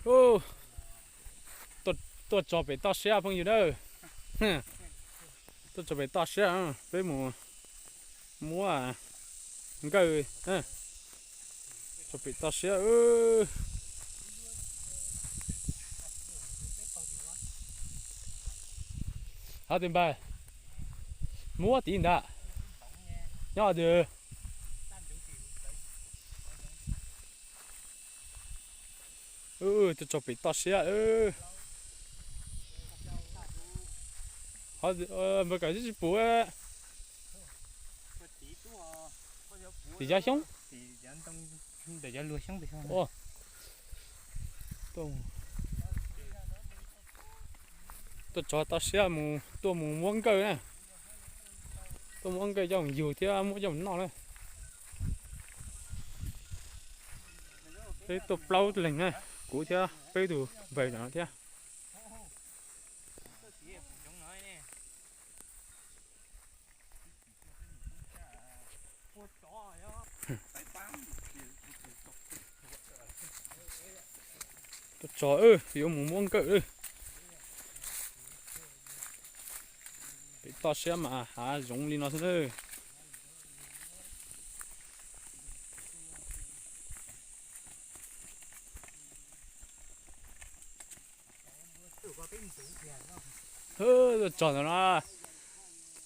Ub, tuaj txog pem toj siab phooj ywg na. Tuaj txog pem toj siab, peb mus muab nkawj. Txog pem toj siab. Hov tis npawg, muab tiv ntag. Nyob twg? Tuaj txog pem toj siab. Npawg kawm tib tsis pum. Tim cov xyoob. Tuaj txog toj siab mus, tuaj mus muab nkawj na. Tuaj muab nkawj coj mus yug thiab muab coj mus noj na. Peb tuaj plaub leeg na, kuv thiab peb tug npawg no thiab. Tuaj txog yuav mus muab nkawj. Pem toj siab mas hav zoov li no xwb na. Tuaj txog ntawm no,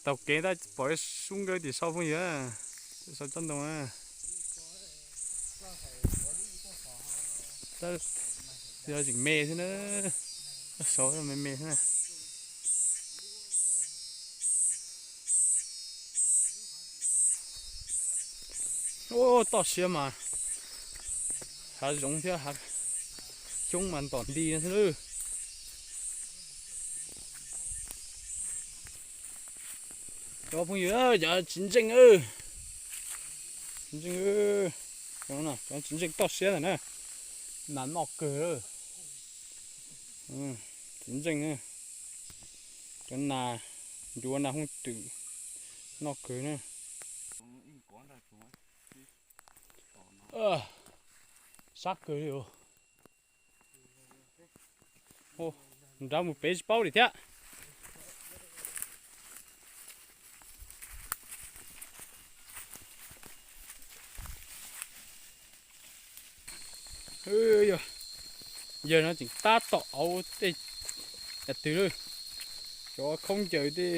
taug kev tab pom ib sub nkawj tim sau phooj ywg, sau tsob ntoo. Yog tseem me xwb na, sau me me xwb na. Ub, toj siab mas hav zoov thiab, xyoob mas ntom nti xwb lawm. Cov phooj ywg, cov tsis ntseej, tsis ntseej, cov tsis ntseej toj siab ntawm na, nas noj kawg. Tsis ntseej, cov nas ncuav nas hooj twm noj kawg na. Sab kawg li os. Nrad mus pem tsis paub li thiab. Yawg no tseem tab tom auv tej yam twg lawm. Cov khaub ncaws tej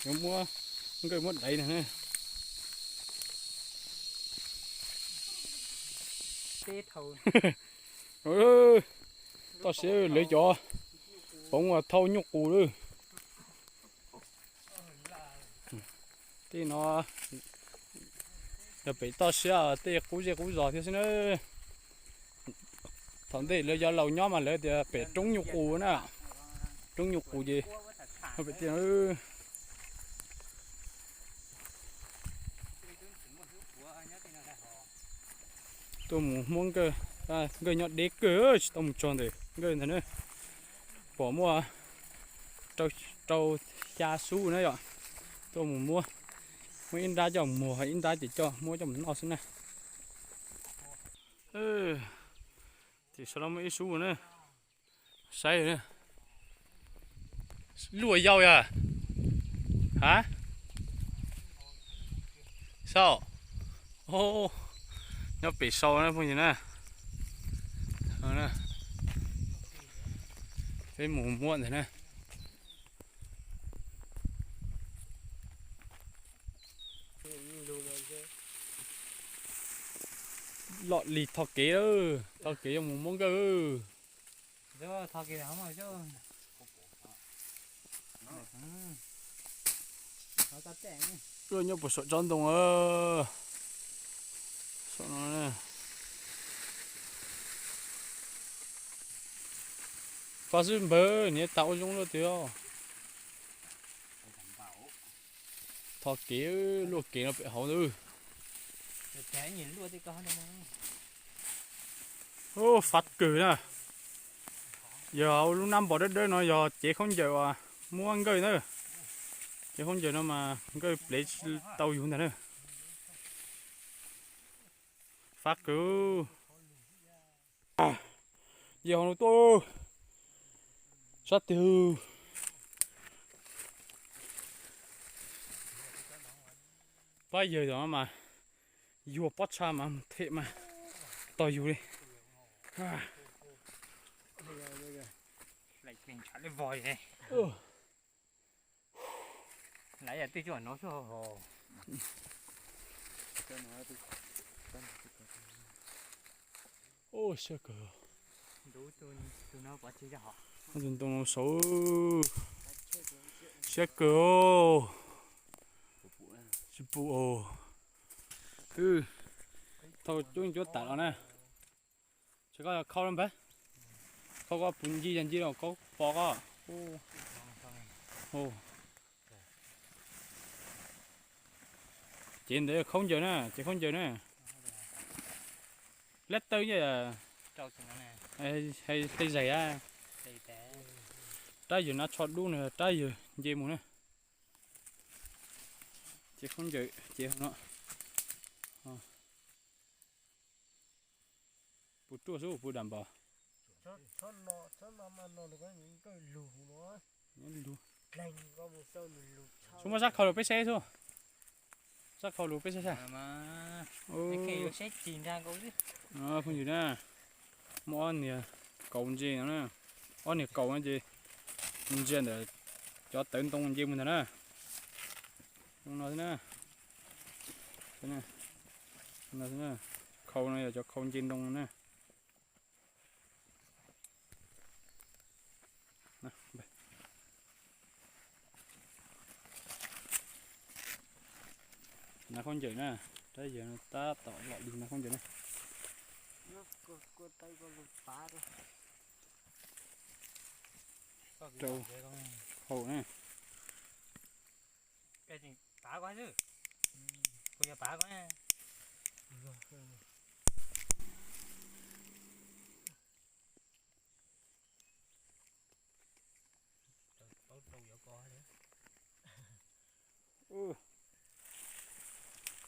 yuav muab nkawj muab daiv no na. Toj siab lawv cov poov uas thauj nyuj qus lawm. Tej no yog pem toj siab tej qub zej qub zos thiab xwb na. Thaum ntej lawv cov laus nyob mas lawv tias pem roob nyuj qus na. Roob nyuj qus ces pem tej no. Tuaj mus muab nkawj, nkawj nyob deb kawg tsis tau mus txog ntawm nkawj ntag na. Pom muaj rau xya sub na yom. Tuaj mus muab, muab ib nrab coj muag, ib nrab ces coj muab coj mus noj xwb na. Tim sau no muaj ib sub na. Saib, luaj yau yog? Ha? Sau. Nyob pem sau na phooj ywg na. Peb mus muab ntag na. Loj li, tho kev lawm, tho kev yuav mus muab nkawj. Nyob puag saum tsob ntoo. Fab xwb npawg, niam tas ua zoo luaj twg os. Tho kev, luaj kev no pem hauv ntawd. Fab kawg na. Yog hauv lub nab npos dawb dawb no yog cev khaub ncaws uas muab nkawj na. Cev khaub ncaws no mas nkawj plev tsis tau yug ntag na. Fab kawg. Yog no tuaj sab twg. Pab yawg tom mas yuag pob txha mas them mas tos yus li. Siab kawg. Tus ntoo no saud siab kawg. Tsis pum os. Thauj cuab cuab tam los na. Tsis koj khau lawm npawg. Khau koj puv ncig yog ncig los koj pov koj. Ces ntawd khaub ncaws na, ces khaub ncaws na. Lab tawb hle zais a. Rab yawg na tsho dub na, rab yawg nce mus na. Ces khaub ncaws ces no. Puas ruaj xwb puas dam npog. Xub muab sab khau lug peb saib xwb. Sab khau lug peb saib sab. Phooj ywg na, muaj ob niag kaus ntse no na. Ob niag kaus no ces ntsia ntawm cov tawv ntoo nce mus ntag na. Zoo no xwb na. Khau no yog cov khau nce ntoo na. Hnav khaub ncaws na, rab yawg no tab tom lom li hnav khaub ncaws na. Rau hau na.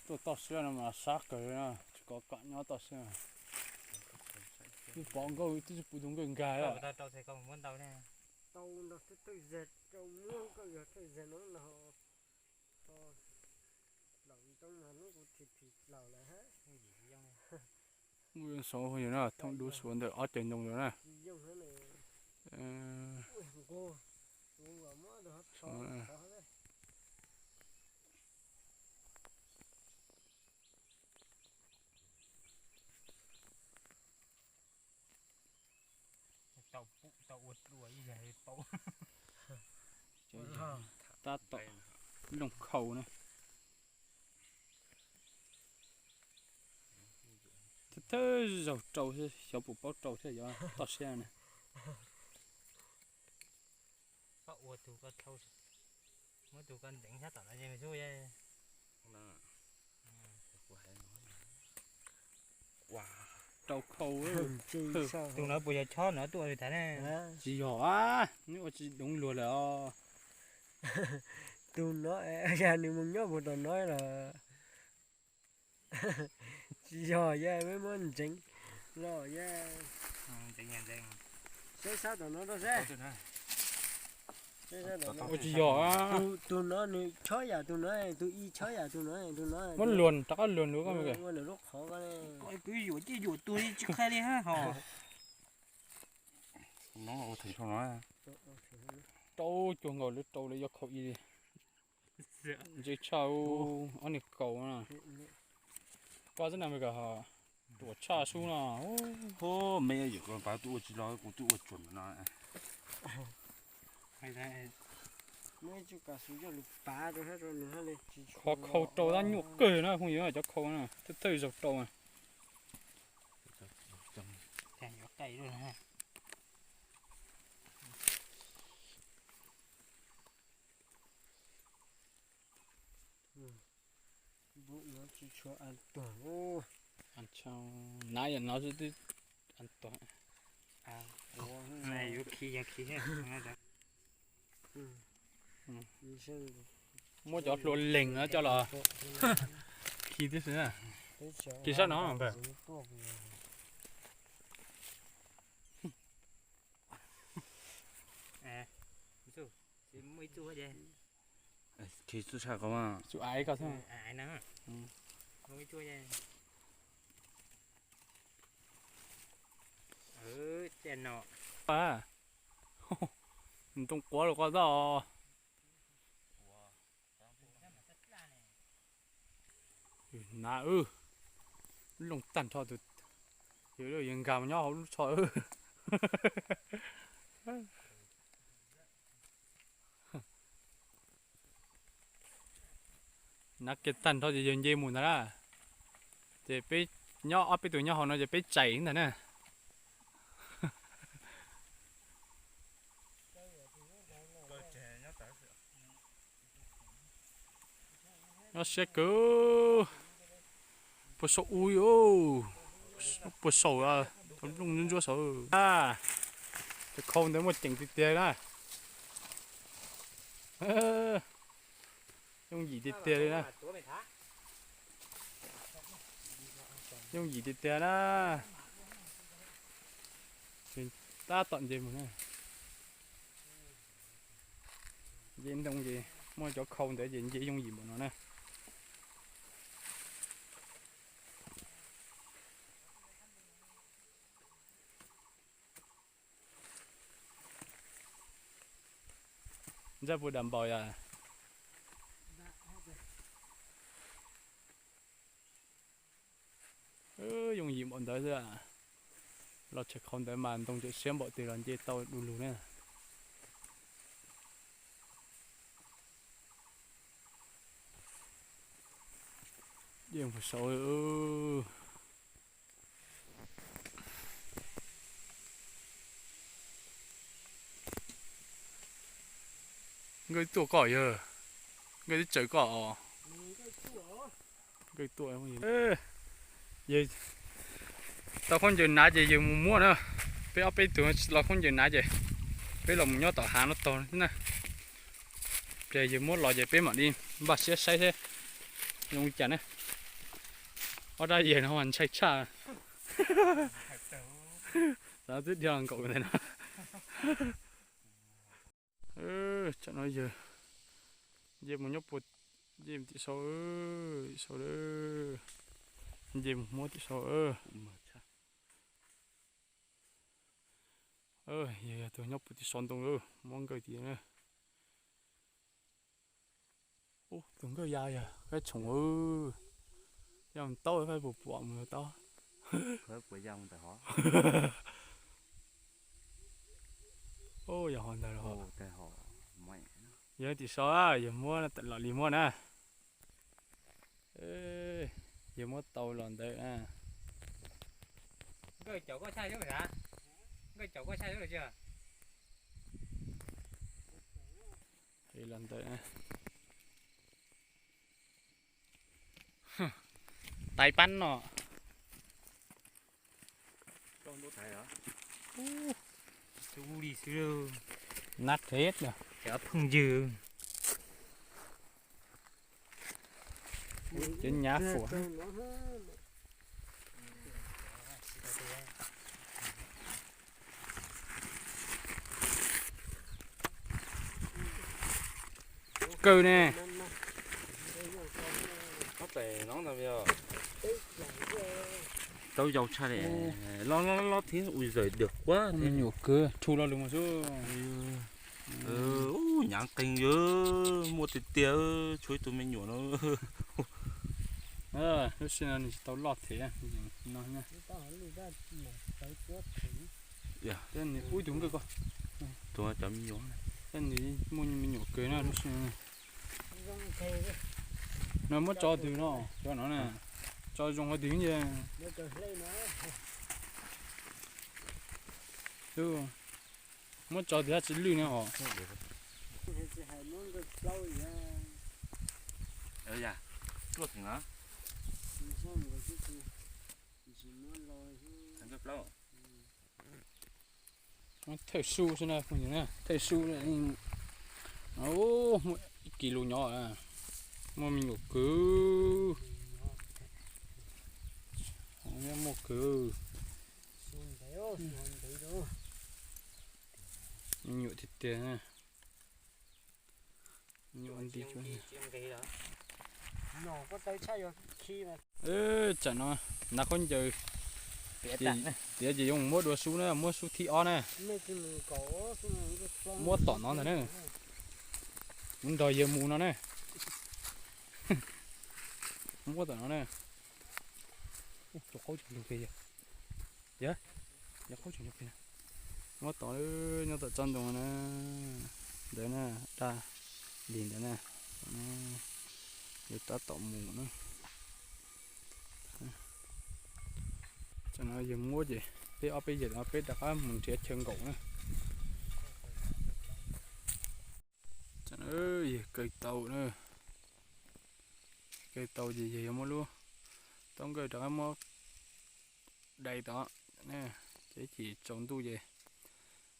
Tuaj toj siab no mas sab kawg, tsis kom kom nyob toj siab. Twb pom nkauj twb tsis pum tus nkawj nkag. Muaj xov yog na, thooj dub suav ntawm ob ceg ntoo yog na. Tab tom looj khau na. Thawj zaug rau xyov puas paub rau thiab, yog toj siab na. Rau khau. Tus no puas yog chob no tuaj li tas ne? Tsis yog, nws ua tsis doov luag lawm os. Tus no yog nws mus nyob puag tom no los. Tsis yog, yog peb muab ntseev los yog. Saib sab tom no rau seb. Ua tsis yog. Tus no nws chob yam tus no, tus ib chob yam tus no, tus no. Muab luag rov qab luag nws koj ua nws lub qhov ko. Kuv yuam ces yuam tus tsis qhia li hos. Rau cuag nkaus lawv rau lawv yuav khau ib li. Ntse tshaj, ob niag kaus na. Pab xwb na me ka ruam tshaj sub no. Hos me yuav koj pab twb ua tsis los kuv twb ua tsuam no. Qhov khau rau tab nyuaj kawg na phooj ywg, cov khau na thawj thawj zaug rau. Nav yam no twb an tuag. Muab cov hlua leeg no coj los khi tib si. Khi sab no npawg. Khi txuj sa qhov mas txuj ai koj xwb. Ntoo quav los koj tau. Na, lub looj tag nrho tus, yog nkag mus nyob hauv lub tsho. Na kiag tag nrho ces yawg nce mus ntag na. Ces peb nyob ob peb tug nyob hauv no ces peb tsais ntag na. Nyob siab kawg. Puas saum ub, puas saum, tau looj ntsuab ntsuab saud. Cov khau ntawd muaj ceem tiag tiag na. Yooj yim tiag tiag li na. Yooj yim tiag tiag na. Tab tom nce mus na. Nce ntoo ces muaj cov khau ntawd ces nce yooj yim npaum no na. Ntsaj puas dam npaum yom? Yooj yim npaum ntawd xwb. Los tshais qhov ntawd mas ntoo tseem siab npaum twg los nce tau du lug na. Yeej puas saud. Nkawj tuaj koj yog, nkawj twb tsawv koj os. Nkawj tuaj, yawg tau khaub ncaws hnav ces yawg mus muab na. Peb ob peb tug los khaub ncaws hnav ces peb los mus nyob tom hav no tog na. Ces yawg muab los ces peb mam li npaj siab saib seb zoo li cas na. Ob rab yawg no mas ntshai tshaj. Xav twb dhia nkaum ntawm no. Tsam no yawg nce mus nyob puag, nce tim sau, tim sau, nce mus muab tim sau. Yawg yog tus nyob puag tim sau ntoo, muab nkawj tim na. Tus nkawj ya yog qaib tshoom, yog taub qaib puas pom mus taub. Yog ho ntawd los, yog tim sau, yog muab los li muab na. Yog muab tau los ntawd na. Nkawj caum koj tshaj, nkawj caum koj tshaj tsis? Los ntawd na. Tais pab no. Nab qheb, phooj ywg. Cov nyav fuam. Kawg ne. Tau yau tshaj li. Los los los thiab ua zam dawm quaj me nyuam kawg rhu lo lus mus xwb. Nyav qees yawg, muaj tiag tiag, tshuav ib tug me nyuam no. Lub sij no nws tsis tau loj thiab no. Thiab nws ub tus nkawj ko, tus cov me nyuam, thiab nws muaj me nyuam kawg na lub sij no. No muab tso twg no, cov no na, tso zoo hov twg nce. Muab tso twg hab tsis lwj no os. Thawj su xwb na, thawj su, muaj ib kis lus nyob, muaj me nyuam kwv, muaj kwv, me nyuam tiag tiag na. Nti, tsam no hnav khaub ncaws tiav ces yuav mus muab dua sub na, muab sub thib ob na. Muab tom no ntag na. Kuv nrog yawg mus no na. Muab tom no na. Qaub tseem plig, yog qaub tseem plig. Muab tom, nyob tom tsob ntoo na, ntawd na, daj lig ntawd na. Yog tab tom mus na. Tsam no yawg muab ces peb ob peb yawg no peb rov qab mus nrhiav chaw nkaum na. Tsam no yawg kaw tau na, kaw tau ces yawg yuav muab lub taub nkawj rov qab muab dai tod, ces ib chim tsaus ntuj ces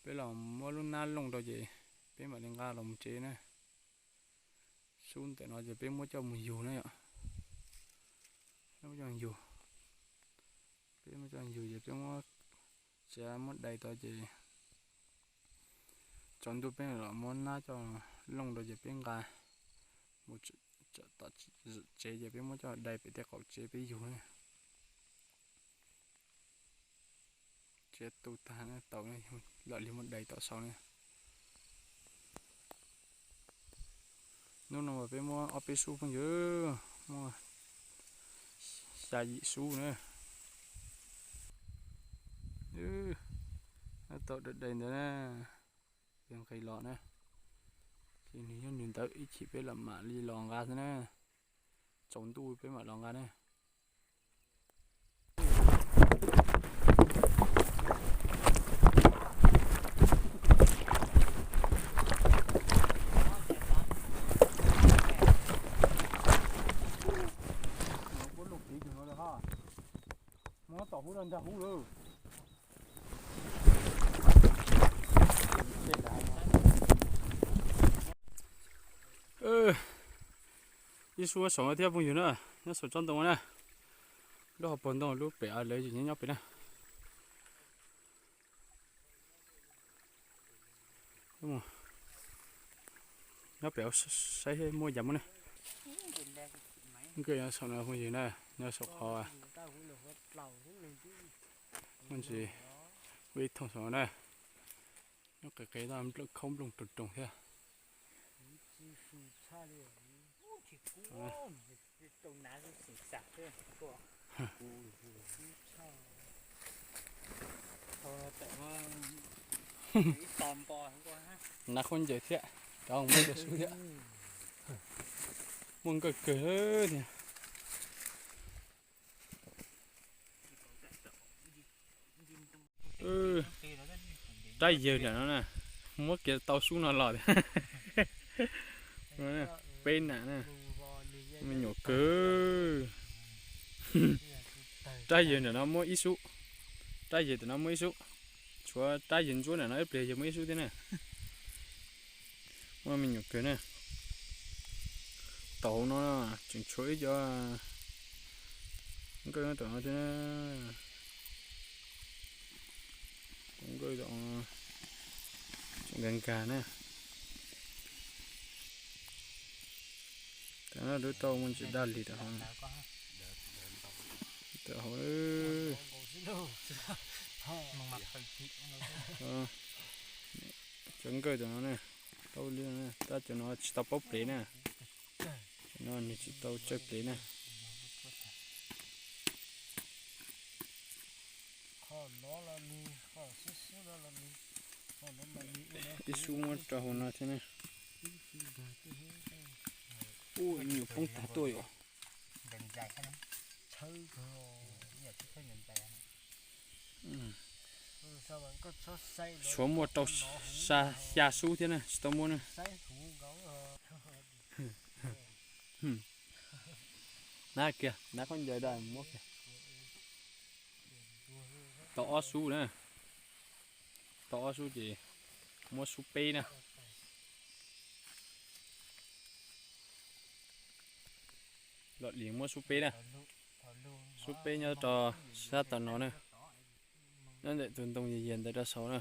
peb los muab lub hnab looj rau ces peb mam li nqa los mus tsev na. Sub ntawm no ces peb muab coj mus yug na yom. Peb muab coj yug, peb muab coj yug ces peb muab txiav muab dai tod ces tsaus ntuj peb los muab hnab coj looj rau ces peb nqa mus tom tsev ces peb muab coj dai pem tej qaum tsev peb yug na. Txiav tu tag tau, lawm li muab dai tom saud na. Hnub no mas peb muab ob peb sub phooj ywg, muaj xya yim sub na. Tau dai dai ntawd na, yog nqis los na, ces nws yog nws ntawd ib chim peb los mam li los nqa xwb na. Tsaus ntuj peb mam los nqa na. Muab tom hub rau ntag hub lawm. Ib sub saud thiab phooj ywg na, nyob saum tsob ntoo na. Lub hauv paus ntoo lub pem lawv nyob pem na. Nyob pem saib muaj yam muaj ne. Nkawj nyob saum no phooj ywg na, nyob saum qhov muaj ntsis ua ib thooj saum no na. Nyob qis qis, khaub nplooj roos roos thiab. Hnav khaub ncaws thiab, rov muab cov sub thiab. Muaj nkawj kawg thiab. Rab yawg nram no na, muab kiag tau sub no los. Peb nam na, me nyuam kawg. Rab yawg nram no muab ib sub, rab yawg nram no muab ib sub, tshuav rab yawg ntsuab nram no ib pliag yawg muab ib sub thiab na. Muaj me nyuam kawg na. Tom hauv no tseem tshuav ib co nkawj tom no thiab. Nkawj tseem nkag nkag na. Tam no lub tau muaj ntsis daj lig rau hauv. Tam hauv cov nkawj tom no na, tau li, tab cov no tsis tau paub plev na. Cov no nws tsis tau tsawj plev na. Ib sub muab rau hauv no thiab ne. Ub, nyuam poob tag tuaj yom. Tshuav muaj rau xya sub thiab ne, tsis tau muab ne. Na kiag, na khaub ncaws da muab kiag. Tau ob sub na. Tau ob sub ces muab sub peb na. Los lim muab sub peb na. Sub peb nyob rau sab tom no na. Nyob ntawm tus ntoo yias yias ntawd rau saud na.